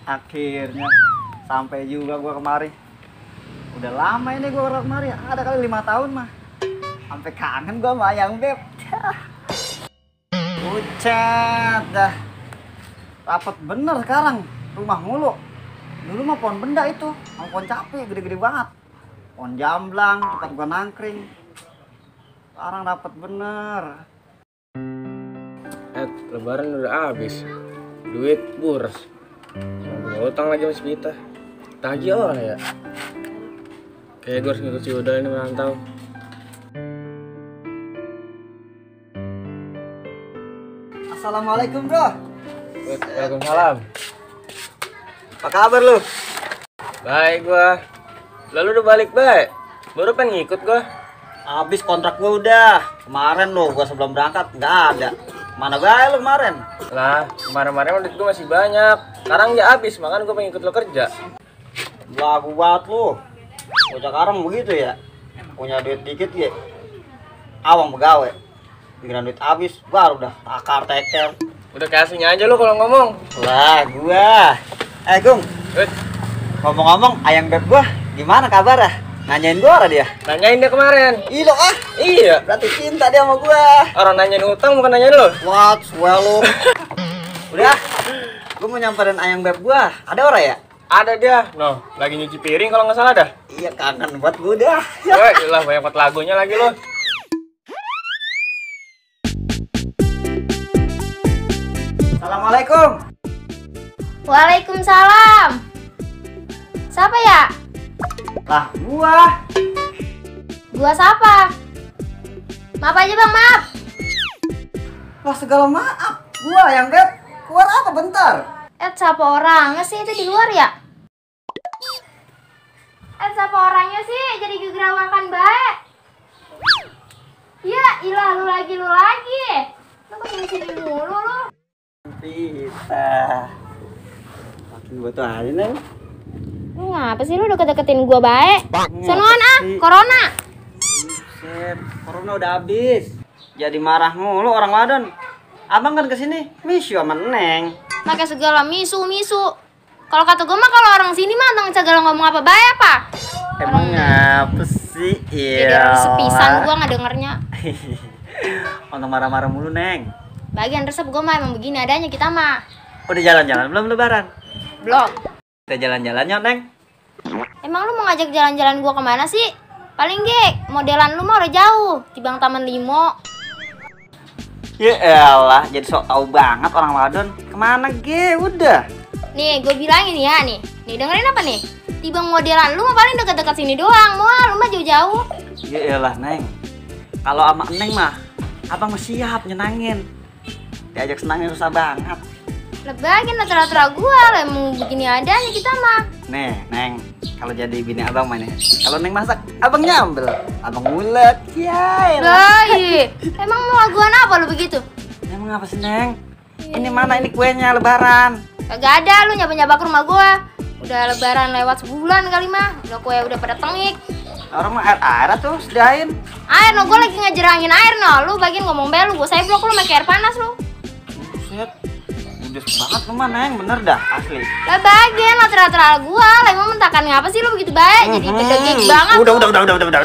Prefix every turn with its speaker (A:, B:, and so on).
A: Akhirnya sampai juga gua kemari. Udah lama ini gua kemari, ada kali 5 tahun mah. Sampai kangen gua sama Ayang Beb. Bucat dah. Rapet bener sekarang, rumah mulu. Dulu mah pohon benda itu, sama pohon capi gede-gede banget. Pohon jamblang, tempat gua nangkring. Sekarang rapet bener.
B: Lebaran udah habis. Duit boros. Punya utang lagi masih kita. Tagih orang ya. Kayak gue harus ngikut si Uda ini merantau.
A: Assalamualaikum bro.
B: Waalaikumsalam.
A: Apa kabar lu?
B: Baik gua. Lalu udah balik baik. Baru pengen ngikut gua.
A: Habis kontrak gua udah. Kemarin lo gua sebelum berangkat nggak ada. Mana baik lu kemarin?
B: Lah, kemarin-kemarin duit gua masih banyak. Sekarang ya habis, makanya gua pengen ikut lo kerja.
A: Lagu banget lu. Bocah sekarang begitu ya. Punya duit dikit ya. Awang begawe. Pikiran duit habis, baru udah takar tekel.
B: Udah kasihnya aja lu kalau ngomong.
A: Lah gua. Gung. Ngomong-ngomong, Ayang Beb gua gimana kabar ah? Nanyain gua orang dia.
B: Nanyain dia kemarin.
A: Ilo ah.
B: Iya.
A: Berarti cinta dia sama gua.
B: Orang nanyain utang bukan nanyain lo.
A: What? Swell lu. Udah. Gua mau nyamperin Ayang Beb gua. Ada orang ya?
B: Ada dia. No, lagi nyuci piring kalau nggak salah dah.
A: Iya, kangen buat gua dah.
B: Wah, iyalah banyak banget lagunya lagi lo.
A: Assalamualaikum.
C: Waalaikumsalam. Siapa ya?
A: Lah, gua.
C: Gua siapa? Maaf aja bang, maaf.
A: Lah segala maaf. Gua Ayang Beb. Keluar apa bentar?
C: Siapa orangnya sih itu di luar ya? Siapa orangnya sih jadi gegerawakan baik? Ya ilah lu lagi. Lu kesini mulu lu.
A: Pita. Makin gua tuh aja neng.
C: Lu ngapa sih lu deket-deketin gua baik? Sonoan ah, corona.
A: Buset, corona udah habis. Jadi marah mulu orang Wadon. Abang kan kesini, miss you sama Neng.
C: Pakai segala misu. Kalau kata gua mah kalau orang sini mah tentang segala ngomong apa baik apa?
A: Emang apa sih?
C: Jadi
A: Iya.
C: orang sepisan gua nggak dengernya.
A: Untuk marah-marah mulu Neng.
C: Bagian resep gua mah emang begini adanya kita mah.
A: Udah jalan-jalan belum lebaran?
C: Belum.
A: Kita jalan-jalan yuk Neng.
C: Emang lu mau ngajak jalan-jalan gua kemana sih? Paling gek, modelan lu mah udah jauh, Tibang Taman Limo.
A: Ya elah, jadi sok tahu banget orang Wadon. Kemana ge? Udah.
C: Nih, gue bilangin ya nih. Nih dengerin apa nih? Tibang modelan lu mah paling dekat-dekat sini doang. Lu mah jauh-jauh.
A: Ya elah Neng. Kalau sama Neng mah, abang mah siap nyenangin. Diajak senangin susah banget.
C: Lebagian rata-rata gua lah mau begini adanya kita mah.
A: Nih, Neng, kalau jadi bini abang mana? Kalau Neng masak, abang nyambel, abang ngulek, ya.
C: Baik. Emang mau laguan apa lu begitu?
A: Emang apa sih Neng? Ini mana ini kuenya Lebaran?
C: Kagak ada lu nyaba-nyaba ke rumah gua. Udah Lebaran lewat sebulan kali mah. Udah kue udah pada tengik.
A: Orang mah air tuh sediain.
C: Air no, gua lagi ngejerangin air no. Lu bagian ngomong belu, gua blok lu make air panas lu.
A: Buset, udah banget lu mah Neng, bener dah asli.
C: Lah bagian rata-rata gua, lah emang mentakan ngapa sih lu begitu baik? Jadi kedegik banget.
A: Udah.